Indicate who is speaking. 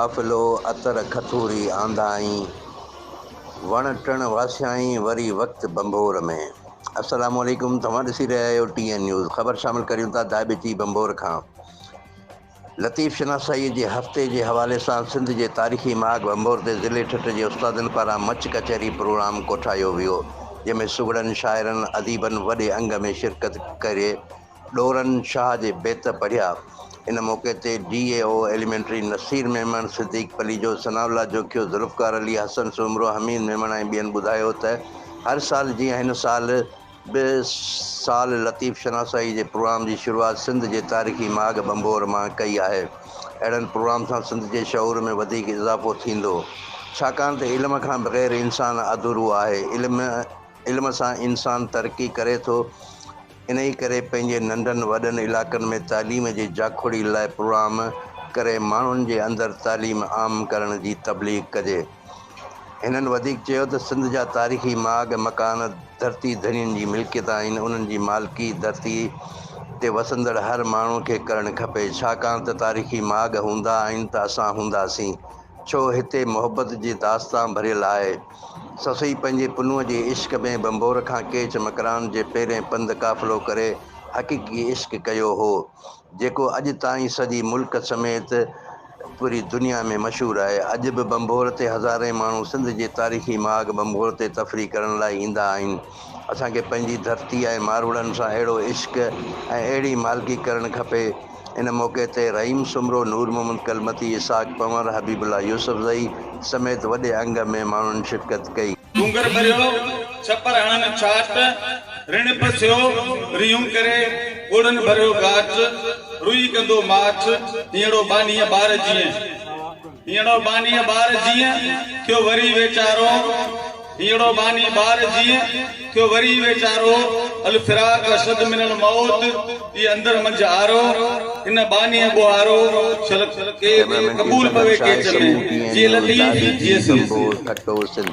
Speaker 1: قافلو عطر کٿوري آندائين، وڻ ٽڻ واسيائين وري وقت ڀنڀور ۾. السلام عليڪم توهان ڏسي رهيا آهيو ٽي اين نيوز خبر شامل ڪريون ٿا دائٻچي ڀنڀور کان لطيف شناسائي جي هفتي جي حوالي سان سنڌ جي تاريخي ماڳ ڀنڀور تي ضلعي ٺٽه جي استادن پاران مچ ڪچهري پروگرام ڪوٺايو ويو جنهن ۾ سگهڙن شاعرن اديبن وڏي انگ ۾ شرڪت ڪري ڏورن شاهه جي بيت پڙهيا. ان موقعي تي D E O elementary Naseer Memon, Siddique Palijo, Sana Ullah Jokhio, Zulfiqar Ali, Hassan Soomro, Hameed Memon ۽ ٻين ٻڌايو ته هر سال جيان هن سال به سال لطيف شناسائي جي پروگرام جي شروعات سنڌ جي تاريخي ماڳ ڀنڀور مان ڪئي آهي. اهڙن پروگرام سان سنڌ جي شعور ۾ وڌيڪ اضافو ٿيندو. ڇاڪاڻ ته علم کان بغير انسان اڌورو آهي. علم علم سان انسان ترقي ڪري ٿو، انهي ڪري پنهنجي ننڍن وڏن علائقن ۾ تعليم جي جاکوڙي لاء پروگرام ڪري ماڻهن جي اندر تعليم عام ڪرڻ جي تبليغ ڪجي. هنن وڌيڪ چيو ته سنڌ جا تاريخي ماڳ مڪان ڌرتي ڌڻين جي ملڪيت آهن، انهن جي مالڪي ڌرتي تي وسندڙ هر ماڻهو کي ڪرڻ کپي، ڇاڪاڻ ته تاريخي ماڳ هوندا آهن ته اسان هونداسين، ڇو هتي محبت جي داستان ڀريل آهي. سسئي پنهنجي پنهونء جي عشق ۾ ڀنڀور کان ڪيچ مڪران جي پيرين پنڌ قافلو ڪري حقيقي عشق ڪيو هو، جيڪو اڄ تائين سڄي ملڪ سميت پوري دنيا ۾ مشهور آهي. اڄ به ڀنڀور تي هزارين ماڻهو سنڌ جي تاريخي ماڳ ڀنڀور تي تفريح ڪرڻ لاء ايندا آهن. اسان کي پنهنجي ڌرتي ۽ ماروئڙن سان اهڙو عشق ۽ اهڙي مالڪي ڪرڻ کپي. ان موقعي تي رحيم سومرو، نور محمد ڪلمتي، اسحاق پنهور، حبيب الله يوسفزئي سميت وڏي انگ ۾ ماڻهن شرڪت ڪئي.
Speaker 2: ڏونگر ڀريو، ڇپر هڻن ڇاٽ، رڻ پسيو، ريهون ڪري، ڳوڙهن ڀريو ڳاٽ، روئي ڪندو ماٺ، هينئڙو ٻانهيء ٻار جيئن، هينئڙو ٻانهيء ٻار جيئن، ٿيو وري ويچارو. هينئڙو ٻانهي ٻار جيئن، ٿيو وري ويچارو، الفراق اشد من الموت، اي اندر منجهه آرو، هن ٻانهيء ٻوهارو، شل
Speaker 1: ڪيمرامين ٽيم
Speaker 2: قبول
Speaker 1: سان گڏ
Speaker 2: پوي
Speaker 1: شاهد
Speaker 2: ڪيچ ۾،
Speaker 1: سمون ٽي اين
Speaker 2: جيئي
Speaker 1: نيوز
Speaker 2: لطيف
Speaker 1: دادو
Speaker 2: جيئي
Speaker 1: جي
Speaker 2: سنڌ.
Speaker 1: ڀنڀور ٺٽو سنڌ.